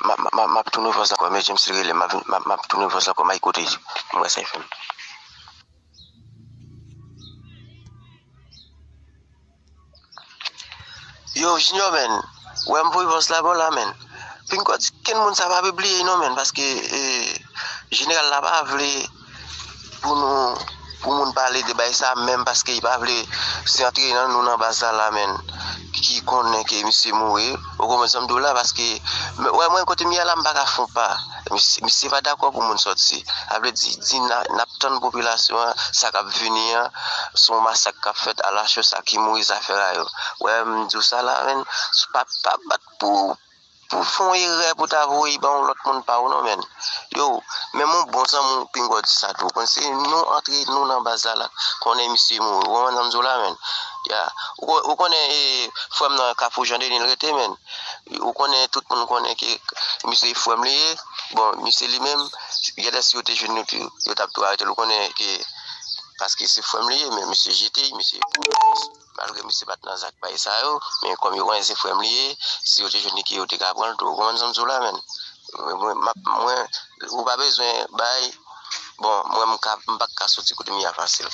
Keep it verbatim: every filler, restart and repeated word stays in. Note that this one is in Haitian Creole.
M ap, m ap, m ap tounen vòs la ankò, men James li rele m, m ap vin, m ap, m ap tounen vòs la ankò, m al koute li pou m wè sa l fè m. Yo, Junior, men, wè m voye vòs la ba w la, men. Pinga w di kenn moun sa pa bliye non, men, paske eh, jeneral la pa vle pou nou, pou moun pale de bagay sa, menm paske li pa vle se antre nan nou nan baz la, la, men, ki konnen ke misye mouri. Ou konprann sa m di w la, paske wè mwen kote m ye la, m pa ka fon pa. Misye, misye pa dakò pou moun sòti. Sa vle di, di n a, n ap tann popilasyon an, sa k ap vini an, se yon masak k ap fèt, ala cho sa ki mouri, zafè sa yo. Wè, m di w sa la, men, pa, pa bat pou, pou fè yon erè pou ta voye ba yon lòt moun pa w non, men. Yo, menm yon bon zanmi w pinga w di sa tou. Konn se nou antre nou nan baz la, la, konnen misye mouri. Ou konprann sa m di w la, men. Ya. Ou, ou konnen eh, frè m nan Kafou Jan Deni l rete, men. Ou konnen, tout moun konnen ke misye frè m li ye. Bon, misye li menm, genlè si yo te jwenn li tou, yo t ap tou arete l. Ou konnen ke, paske se frè m li ye, men misye jete, misye, malgre misye pa t nan zak bagay sa yo, men kòm yo konnen se frè m li ye, si yo te jwenn li ke yo te ka pran l tou. Ou konprann sa m di w la, men. Mwen, mwen, m ap, mwen, ou pa bezwen bay, bon, mwen, m ka, m pa ka soti kote m ye a fasil.